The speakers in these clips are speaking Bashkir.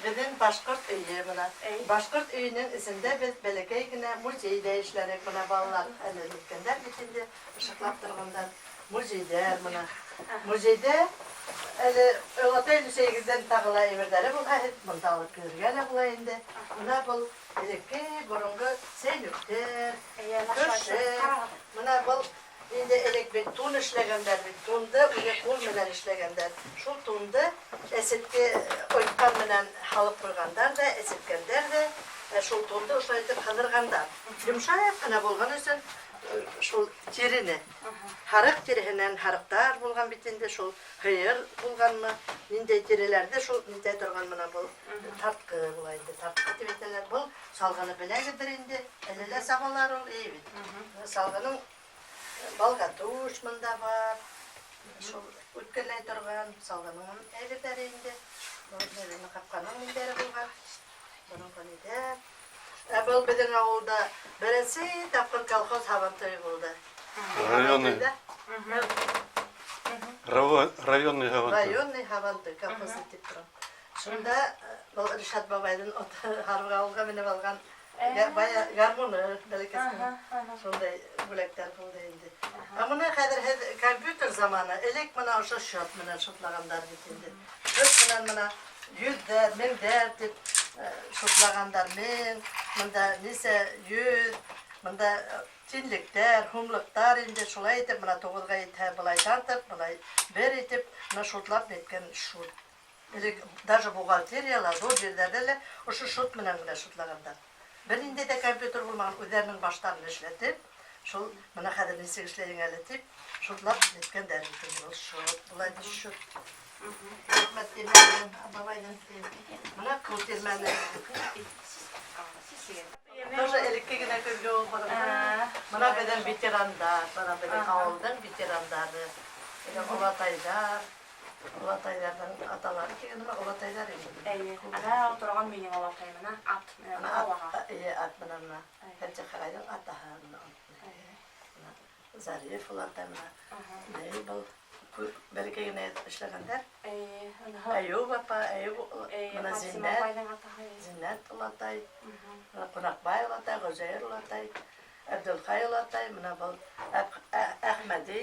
Беҙҙең башҡорт өйө бына. Башҡорт өйөнөң эсендә беҙ бәләкәй генә музей ҙа эшләнек. Бына балалар әле ниткәндәр бит инде, ышыҡлап торғандар. Музейҙәр бына. Музейҙә әле олатай-өләсәйегеҙҙән тағы ла әйберҙәре булһа, һеҙ бында алып килергә лә була инде. Бына был элекке боронғо сәйнүктәр, көршәк. Бына был инде элек бит тун эшләгәндәр бит, тунды үҙе ҡул менән эшләгәндәр. Шул тунды әсетке ойотҡан менән һалып ҡуйғандар ҙа, әсеткәндәр ҙә, шул тунды ошолай итеп һыҙырғандар. Йомшаҡ ҡына булған өсөн шул тирене, һарыҡ тиреһенән һарыҡтар булған бит инде, шул һыйыр булғанмы, ниндәй тиреләрҙе шул нитә торған бына был тартҡы була инде, тартҡы тип әйтәләр. Был салғыны беләгеҙҙер инде, әле лә сабалар ул, эйе бит. Салғының балғатуш мында бар, шул үткерләй торған салғының әйберҙәре инде. Был беҙҙең ҡапҡаның ниндәре булған, боронғо ниҙәр. Ә был беҙҙең ауылда беренсе тапҡыр колхоз һабантуйы булды. Районный. Районный һабантуй. Районный һабантуй, колхозный тип торам. Шунда был Ришат бабайҙың һарыҡ ауылға менеп алған бая гармуны бәләкәс кенә. Шундай бүләктәр булды инде. Ә бына хәҙер һеҙ компьютер заманы, элек бына ошо счет менән шутлағандар бит инде. Счет менән бына йөҙҙәр, меңдәр тип шутлағандар. Мең, бында нисә йөҙ, бында тинлектәр, һумлыҡтар инде шулай итеп бына туғыҙға етһә былай тартып, былай бер итеп, бына шутлап ниткән шут. Элек даже бухгалтерияла, ҙур ерҙәрҙә лә ошо шут менән генә шутлағандар. Бер ниндәй ҙә компьютер булмаған, үҙҙәренең баштарын эшләтеп, шул бына хәҙер нисек эшләйһең әле тип, шутлап ниткәндәр бит инде был шут, былай да шут. Рәхмәт тирмәнең, бабайҙың. Бына ҡул тирмәне. Тоже элекке генә көҙгө ул боронғо. Бына беҙҙең ветерандар, бына беҙҙең ауылдың ветерандары. Беҙҙең олатайҙар, олатайҙарҙың аталары тигән нәмә, олатайҙар инде. Эйе. Ана торған минең олатай бына ат менән Бына алаға. Эйе, ат менән бына. Фәтих ағайҙың атаһы бына. Бына Зариф олатай бына. Ни был бәләкәй генә эшләгәндәр. Эйе. Әйүп апа, Әйүп бына Фатима Зиннәт, апайҙың атаһы. Зиннәт олатай, бына Ҡунаҡбай олатай, Ғөзәйер олатай, Әбделхай олатай, бына был Әхмәди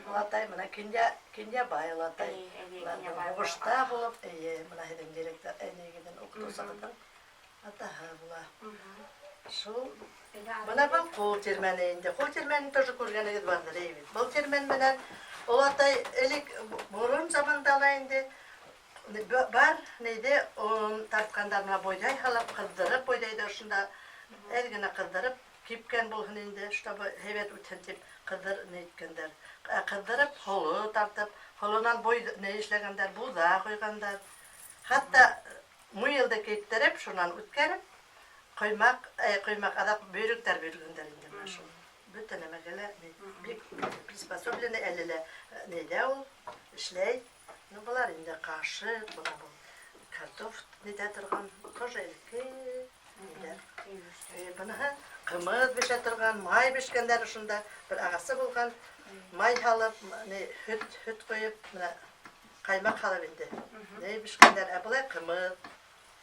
олатай, бына Кинйәбай олатай. Кинйәбай. Һуғышта булып, эйе, бына һеҙҙең директор, әнейегеҙҙең уҡытыусығыҙҙың атаһы була. Шул бына был ҡул тирмәне инде. Ҡул тирмәнен тоже күргәнегеҙ барҙыр, эйе бит. Был тирмән менән олатай элек борон заманда ла инде бар нейҙе он тартҡандар, бына бойҙай һалып, ҡыҙҙырып, бойҙайҙы ошонда әҙ генә ҡыҙҙырып, кипкән булһын инде, чтобы һәйбәт үтһен тип ҡыҙҙыр нейткәндәр. Ә ҡыҙҙырып, һоло тартып, һолонан бой ни эшләгәндәр, буҙа ҡуйғандар. Хатта муйылды киптереп, шунан үткәреп, ҡоймаҡ, ҡоймаҡ аҙаҡ бөйрөктәр биргәндәр инде бына шул. Бөтә нәмәгә лә бик приспособлены, әле лә нейҙә ул эшләй. Ну, былар инде ҡашыҡ, бына был картоф нитә торған, тоже элекке ниләр. Быныһы ҡымыҙ бешә торған, май бешкәндәр ошонда бер ағасы булған, май һалып, ни, һөт ҡойоп, бына ҡаймаҡ һалып инде. Ни бешкәндәр, ә былай ҡымыҙ,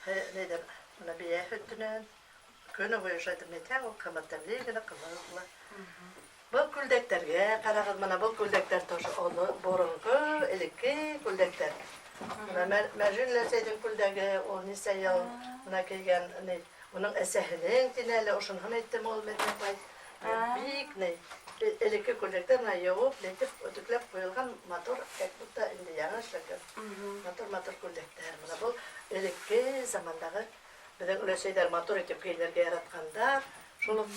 нейҙән, бына бейә һөтөнән, көнө буйы ошолай итеп нитһәң, ул ҡымыҙ тәмле генә ҡымыҙ була. Был күлдәктәргә ҡарағыҙ, бына был күлдәктәр тоже оло, боронғо, элекке күлдәктәр. Бына Мәжүн Ләсәйҙең күлдәге, ул нисә йыл бына кейгән, ни, уның әсәһенең тине әле, ошоноһон әйттем ул Мәҙинә апай. Бик ни, элекке күлдәктәр бына йыуып, нитеп, үтекләп ҡуйылған матур, как будто инде яңы эшләнгән. Матур-матур күлдәктәр. Бына был элекке замандағы беҙҙең өләсәйҙәр матур итеп кейенергә яратҡандар. Шул уҡ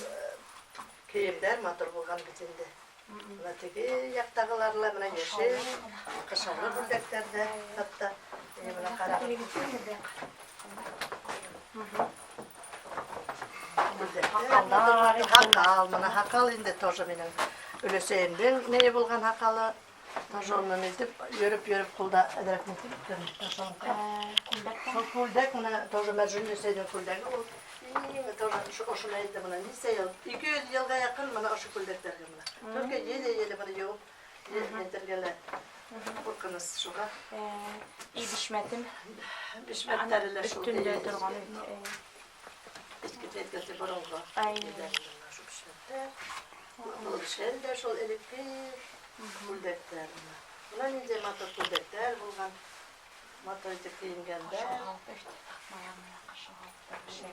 кейемдәр матур булған бит инде. Бына теге яҡтағылар ла бына йәшел, ҡышаулы күлдәктәр ҙә хатта. Бына ҡарағыҙ. Күлдәктәр, һаҡал, бына һаҡал инде тоже минең өләсәйемдең нее булған һаҡалы. Тоже уны нитеп, йөрөп-йөрөп ҡулда әҙерәк нитеп бөткән. Шул күлдәк бына тоже Мәжүн Ләсәйҙең күлдәге ул. Тоже ошоно әйтте бына нисә йыл, 200 йылға яҡын бына ошо күлдәктәргә бына. Только еле-еле бына йыуып нитергә лә. Ҡурҡыныс шуға. И бишмәтем. Бишмәттәре лә шул. Өҫтөндә торған. Иҫке әйткәнсе боронғо. Ай. Шул бишмәттәр. Был шәл дә шул элекке күлдәктәр. Бына ниндәй матур күлдәктәр булған. Матур итеп кейенгәндәр.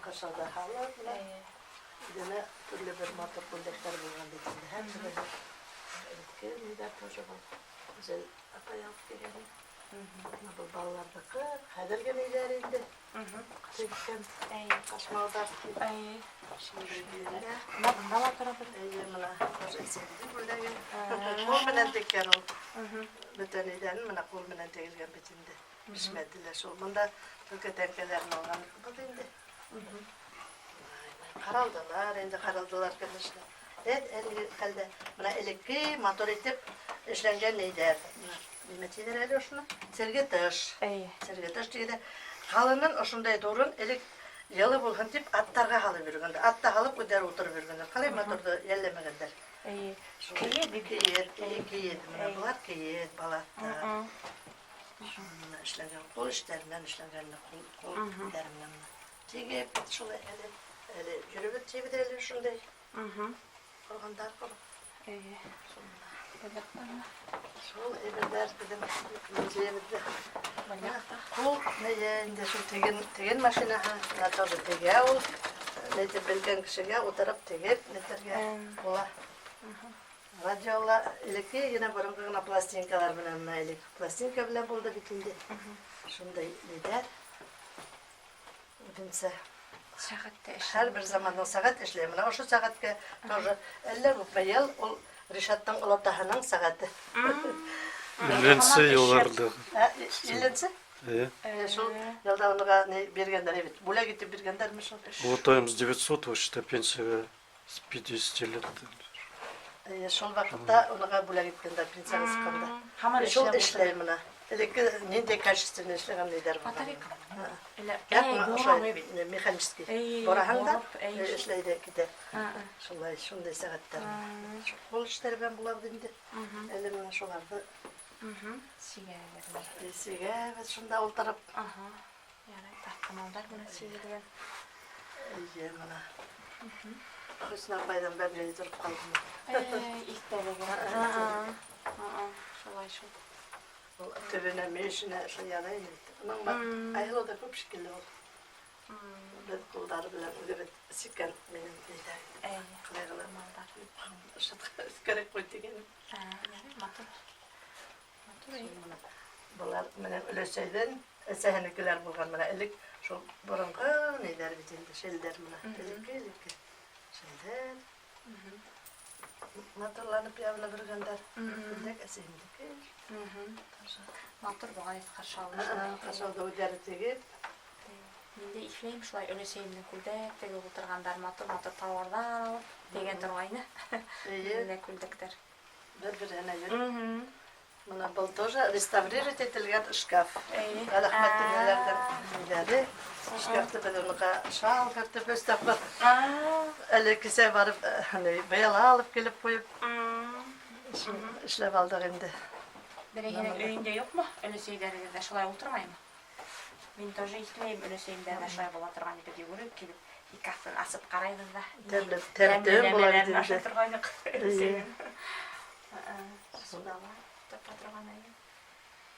Ҡашауҙа һалып, бына. Йәнә төрлө бер матур күлдәктәр булған бит инде. Һәр береһе элекке ниҙәр тоже был. Гүзәл апай алып килгән. Бына был балаларҙыҡы, хәҙерге ниҙәр инде. Теккән ҡашмауҙар. Шундай кейемдәр. Бына бында ла тора бер. Эйе, бына тоже әсәйемдең күлдәге. Ҡул менән теккән ул. Бөтә ниҙәрен бына ҡул менән тегелгән бит инде. Бишмәте лә шул. Бында только тәңкәләрен алған был инде. Ҡаралдылар, инде ҡаралдылар, конечно. Әлеге хәлдә бына элекке матур итеп эшләнгән нейҙәр. Бына нимә тиҙәр әле ошоно? Сергетыш. Сергетыш тигәндә ҡалынын ошондай ҙурын элек йылы булһын тип аттарға һалып йөрөгәндәр. Атта һалып үҙҙәре ултырып йөрөгәндәр. Ҡалай матурҙы йәлләмәгәндәр. Кейеҙ. Кейеҙ, кейеҙ. Бына былар кейеҙ, балаҫтар. Бына эшләнгән ҡул эштәренән эшләнгән ҡул эштәре менән. Тигеп шулай әле йөрөп тибеҙ әле шундай. Ҡорғандар ҡороп. Шул әйберҙәр беҙҙең музейыбыҙҙа. Ҡул нейе инде шул теген машинаһы, бына тоже тегә ул. Нәйтеп белгән кешегә ултырып тегеп нәйтергә була. Радиола элекке генә боронғо ғына пластинкалар менән, бына элек пластинка белән булды бит инде. Шундай ниләр. Үҙенсә. Сәғәттә эшләй. Һәр бер замандың сәғәт эшләй. Бына ошо сәғәткә тоже әллә күпме йыл ул Ришаттың олатаһының сәғәте. Илленсе йылларҙа. Илленсе? Эйе. Шул йылда уныға ни биргәндәр бит. Бүләк итеп биргәндәрме шул? Олатайым с 900 вообще пенсияға с 50 лет. Эйе, шул ваҡытта уныға бүләк иткәндәр пенсияға сыҡҡанда. Һаман Шул эшләп эшләй бына. Элекке ниндәй качественный эшләгән ниләр булған. Батарейка. Әллә Ошо механический. Бораһаң да эшләй ҙә китә. Шулай, шундай сәғәттәр. Ҡул эштәре белән булабыҙ инде. Әле бына шуларҙы Сигәбеҙ. Сигәбеҙ шунда ултырып. Ярай, таҫтамалдар бына сигелгән. Эйе, бына. Хөснә апайҙан бер тороп ҡалдым. Иҫтәлеге. Шулай шул. Ул төбөнә, мөйөшөнә шул яҙа ине бит. Уның Айһылыу ҙа күп шикелле ул. Беҙ ҡулдары белән үҙебеҙ сиккән минең нейҙә. Ҡалай ғына. Кәрәк ҡуй тигән. Ярай, матур. Матур. Былар менән өләсәйҙән әсәһенекеләр булған бына элек шул боронғо нейҙәр бит инде, шәлдәр бына. Элекке шәлдәр. Матурланып ябынып йөрөгәндәр. Күлдәк әсәйемдеке. Матур булған ҡаршалды. Ҡаршалды үҙҙәре тегеп. Мин дә иҫләйем шулай өләсәйемдең күлдәк тегеп ултырғандар, матур-матур тауарҙар алып тегән торғайны. Менә күлдәктәр. Бер-береһенә йөрөп. Бына был тоже реставрировать ителгән шкаф. Эйе. Әләхмәттең ниләрҙән ниләре. Шкафты беҙ уныға шал кертеп өҫтәп бар. Әле кисә барып, быяла алып килеп ҡуйып, эшләп алдыҡ инде. Береһенең өйөндә юҡмы? Өләсәйҙәрегеҙ ҙә шулай ултырмаймы? Мин тоже иҫләйем, өләсәйемдә ҙә шулай була торған ине, йүгереп килеп, һикафын асып ҡарайбыҙ ҙа. Тәмле, тәмле була бит инде. Ашай торғайныҡ. Өләсәйем. Шунда ла тапа торған ине.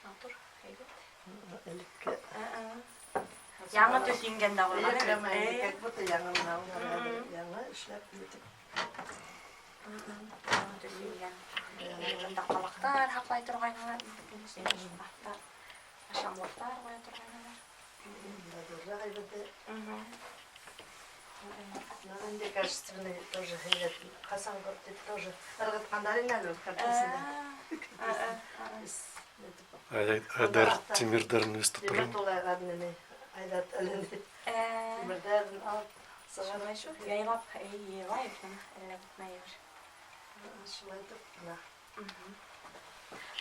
Матур, һәйбәт. Элекке. Яңы төҫ ингән дә булған, Эйе, әйбәт. прямо инде, как будто яңы мына улар хәҙер яңы эшләп нитеп. Яңы төҫ ингән. Бында ҡалаҡтар һаҡлай торғайнылар. Аттар, ашамлыҡтар ҡуя торғайнылар. Бында ҙурыраҡ әйберҙе. Бына ниндәй качественный тоже һәйбәт. Ҡасан тип тоже ырғытҡандар ине әле ул картасында. Айдар тимерҙәрен өҫтө Тимер торған. тулайған нене. Айдар әле тимерҙәрен алып сығарып. Шулай шул. Яйлап, йыйыла бит, әллә күпме әйбер. Шулай итеп, бына.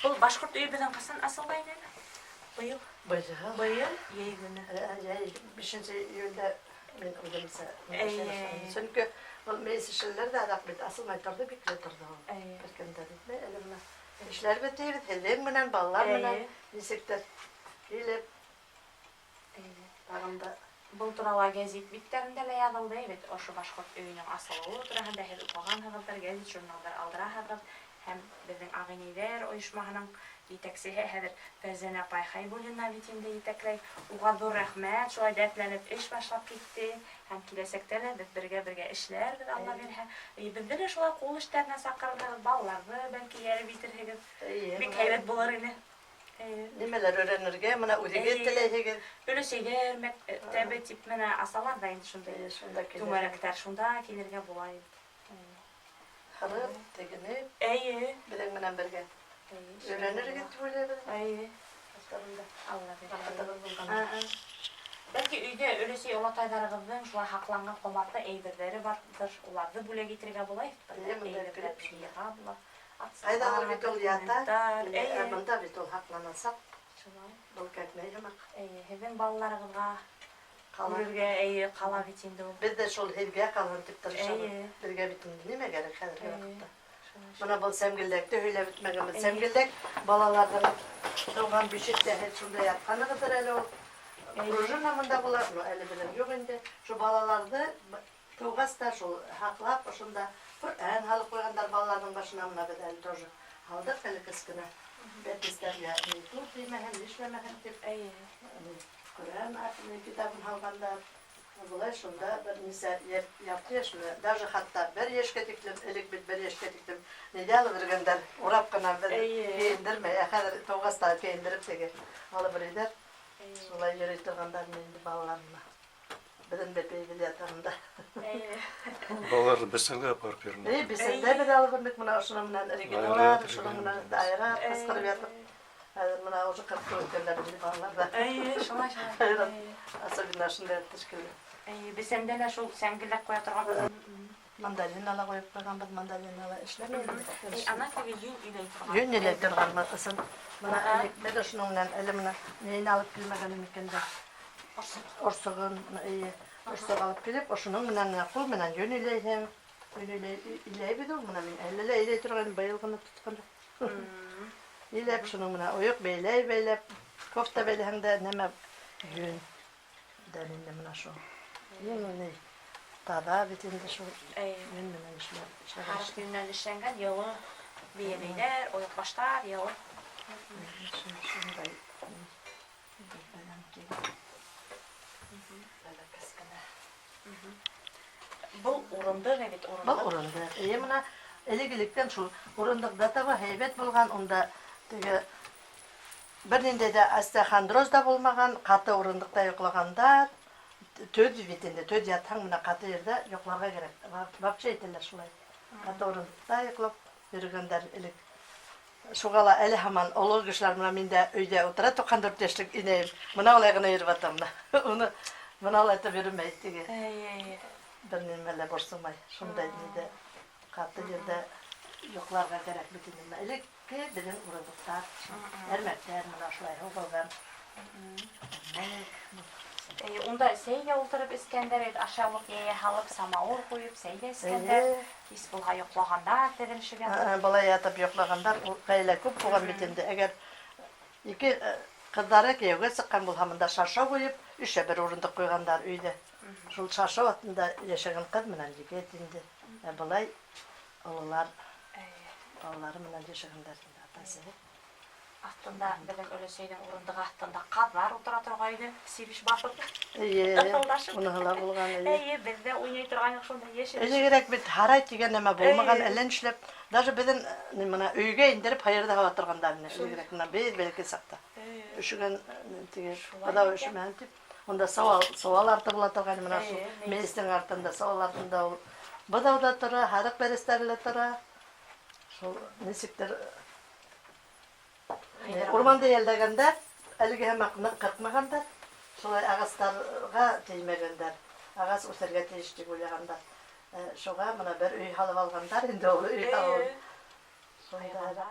Был башҡорт өйө беҙҙең ҡасан асылғайны әле? Быйыл. Быйыл. Быйыл йәй көнө. Йәй, 5 июлдә мин үҙемсә эшләй. Сөнки был мейес эшләр ҙә аҙаҡ бит асылмай торҙо, бикле торҙо ул. Бер кем дә битмәй, әле бына Эшләрбеҙ тейбеҙ, һеҙҙең менән, балалар менән нисектер килеп тағын да. Был турала гәзит биттәрендә лә яҙылды бит. Ошо башҡорт өйөнөң асылыуы тураһында һеҙ уҡығанһығыҙҙыр, гәзит журналдар алдыраһығыҙ. Һәм беҙҙең Ағинәйҙәр ойошмаһының етәксеһе хәҙер Фәрзәнә апай Хәйбуллина бит инде етәкләй. Уға ҙур рәхмәт, шулай дәртләнеп эш башлап китте. Һәм киләсәктә лә беҙ бергә-бергә эшләрбеҙ, Алла бирһә. Беҙҙе лә шулай ҡул эштәренә саҡырырһығыҙ, балаларҙы бәлки йәлеп итерһегеҙ. Бик һәйбәт булыр ине. Нимәләр өйрәнергә, мына үҙегеҙ теләйһегеҙ. Өләсәйҙәр мәктәбе тип менә асалар ҙа инде шундай түңәрәктәр, шунда килергә була инде. Һырып, тегенеп, беҙҙең менән бергә. Өйрәнергә тип уйлайбыҙ. Алла бирһә. Бәлки өйҙә өләсәй олатайҙарығыҙҙың шулай һаҡланған ҡомартлы әйберҙәре барҙыр, уларҙы бүләк итергә була. Әйберҙәр йыйырға була. Ҡайҙалыр бит ул ята, ә бында бит ул һаҡланасаҡ. Был кәрәкмәй һымаҡ. Һеҙҙең балаларығыҙға күрергә, ҡала бит инде ул. Беҙ ҙә шул һеҙгә ҡалһын тип тырышабыҙ. Беҙгә бит инде нимә кәрәк хәҙерге ваҡытта. Бына был сәмгелдәкте һөйләп бөтмәгәнбеҙ. Сәмгелдәк балаларҙың тыуған бишектә һеҙ шунда ятҡанығыҙҙыр әле ул. Пружина мында була, но әле беҙҙең юҡ инде. Шул балаларҙы тыуғас та шул һаҡлап, ошонда Ҡөрьән һалып ҡуйғандар балаларҙың башына. Мына беҙ әле тоже һалдыҡ әле кескенә. Бәпестәргә ни тур теймәһен, нишләмәһен тип. Ҡөрьән китабын һалғандар. Былай шунда бер нисә ярты йәшме, даже хатта бер йәшкә тиклем, элек бит бер йәшкә тиклем нидә алып йөрөгәндәр, урап ҡына бер кейендермәй, ә хәҙер тыуғас та кейендереп теге алып йөрөйҙәр. Шулай йөрөй торғандар инде балалар мына. Беҙҙең бәпәйебеҙ ятағында. Балаларҙы бесәнгә апарып йөрөнө. Эй, бесәндә беҙ алып йөрөнөк, мына ошоно менән регионалар, ошоно менән айыра, ҡысҡырып ятып. Хәҙер мына уже ҡырҡ үткәндәр инде балалар ҙа. Шулай, шулай. Особенно ошондай төшкөлө. Бесәндә лә шул сәңгелдәк ҡуя торған. Мандолина ла ҡуйып ҡуйғанбыҙ, мандолина ла эшләмәй. Ана теге йөн иләй торған. Йөн иләй торған ысын. Мына элек беҙ ошоноң менән әле мына нейен алып килмәгәнем икән дә. Орсоғон, орсоғ алып килеп, ошоноң менән ҡул менән йөн иләйһең. Йөн иләйбеҙ ул, мына мин әле лә иләй торған, быйыл ғына тотҡанда. Иләп, шуның менән ойоҡ бәйләй бәйләп, кофта бәйләһәң дә нәмә йөн. Дәл инде мына шул. Иң ни таҙа бит инде шул. Йөн менән эшләп. Һарыҡ йөнөнән эшләнгән йылы бейәләйҙәр, ойоҡбаштар йылы. Шундай. Был урындыҡ бит, урындыҡ. Был урындыҡ. Эйе, мына элек-электән шул урындыҡ да таба һәйбәт булған, унда теге бер ниндәй ҙә остеохондроз да булмаған, ҡаты урындыҡта йоҡлағандар. Төҙ бит инде, төҙ ятһаң, мына ҡаты ерҙә йоҡларға кәрәк. Вообще әйтәләр шулай. Ҡаты урындыҡта йоҡлап йөрөгәндәр элек. Шуға ла әле һаман оло кешеләр, мына мин дә өйҙә ултыра, 94 йәшлек инәйем. Мына улай ғына йөрөп ятам мына. Уны мына улай итеп йөрөмәй теге. Бер нимә лә борсомай. Шундай ниҙә ҡаты ерҙә йоҡларға кәрәк бит инде. Мына элекке беҙҙең урындыҡтар, әрмәктәр мына шулай һуғылған. Унда сәй ҙә ултырып эскәндәр, ашъяулыҡ йәйә һалып, самауыр ҡуйып, сәй ҙә эскәндәр. Кис булһа йоҡлағандар, теҙелешеп ятып. Былай ятып йоҡлағандар, ул ғаилә күп булған бит инде. Әгәр ике ҡыҙҙары кейәүгә сыҡҡан булһа, бында шаршау ҡуйып, өсә бер урындыҡ ҡуйғандар өйҙә. Шул шаршау аҫтында йәшәгән ҡыҙ менән егет инде. Ә былай ололар балалары менән йәшәгәндәр инде, ата-әсәһе. Аҫтында беҙҙең өләсәйҙең урындығы аҫтында ҡаҙҙар ултыра торғайны, сибеш баҫып. Эйе, Ытылдашып. уныһы ла булған, эйе. Эйе, беҙ ҙә уйнай торғайныҡ шунда йәшереп. Элегерәк бит һарай тигән нәмә булмаған, әллә нишләп. Даже беҙҙең, мына өйгә индереп һыйырҙы һауа торғандар ине. Элегерәк мына беҙ бәләкәй саҡта. Өшөгән, теге Шулай быҙау икән. өшөмәһен тип. Унда сауал арты була торғайны, мына шул мейестең артында, сауал артында ул быҙау ҙа тора, һарыҡ бәрәстәре лә тора. Шул нисектер урманды йәлдәгәндәр, әлеге һымаҡ ныҡ ҡырҡмағандар, шулай ағастарға теймәгәндәр, ағас үҫергә тейеш тип уйлағандар. Шуға мына бер өй һалып алғандар, инде ул өй һалып. Шунда.